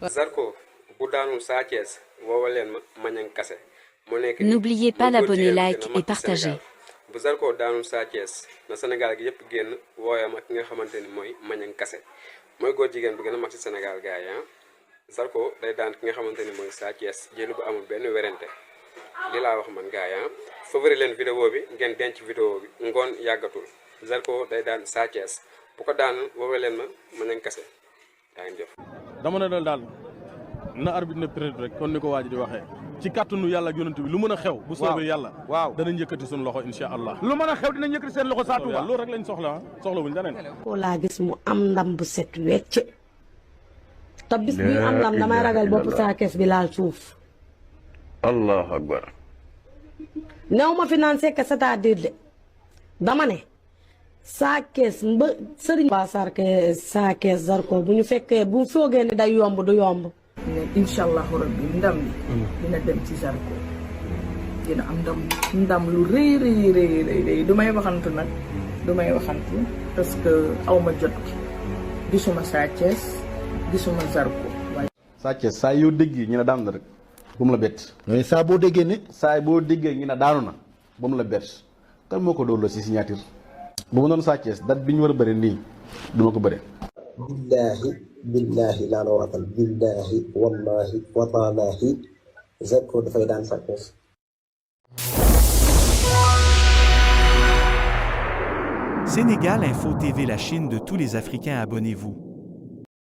Zarko bu daanul Sa Thiès woowa leen ma Mañang Kassé moo nekk N'oubliez pas l'abonner, like et partager. bu Zarko daanul Sa Thiès na Sénégal gi yëpp génn wooyam ak ki nga xamante ni mooy Mañang Kassé mooy góor jigéen bu gën a mag ci Sénégal gars yi Zarko day daan ki nga xamante ni mooy Sa Thiès jëlu bu amul benn werante li laa wax man gars yi favori leen vidéo bi ngeen denc vidéo bi ngoon yàggatul Zarko day daan Sa Thiès bu ko daanul woowe leen ma Mañang Kassé yaa ngi jëf. dama ne daal na arbitre ne peut rek kon ni ko waa ji di waxee ci kàttanu yàlla ak yonent bi lu mën a xew. bu soobee yàlla. waaw danañ yëkkati suñu loxo incha allah. lu mën a xew dinañ yëkkati seen loxo saa Touba loolu rek lañ soxla soxla wuñ leneen. koo laa gis mu am ndam bu set wecc te bis bi am ndam damay ragal bopp Sa Thiès bi laal suuf. allahu akbar. néew ma fi naan c'est que c'est-à-dire de dama ne Sa Thiès sëriñ ba Sa Thiès Zarko bu ñu fekkee bu foogee ne day yomb du yomb. incha allahu rabbi ndam li dina dem ci Zarko dina am ndam lu rëy rëy du may waxantu nag du may waxantu parce que aw ma jot ki gisuma Sa Thiès gisuma Zarko. Sa Thiès saa yoo déggee ñu ne daanu na rek bu mu la bett. mais saa boo déggee ne. saa boo déggee ñu ne daanu na bu mu la bett kan moo ko dóorloo si signature bu ma doon Sa Thiès date bi ñu war a bëri nii du ma ko bëre. billahi laa la waatal billahi wallahi wataalaahi Zarko dafay daan Sa Thiès. Sénégal Info TV, la Chine de tous les Africains, abonnez-vous.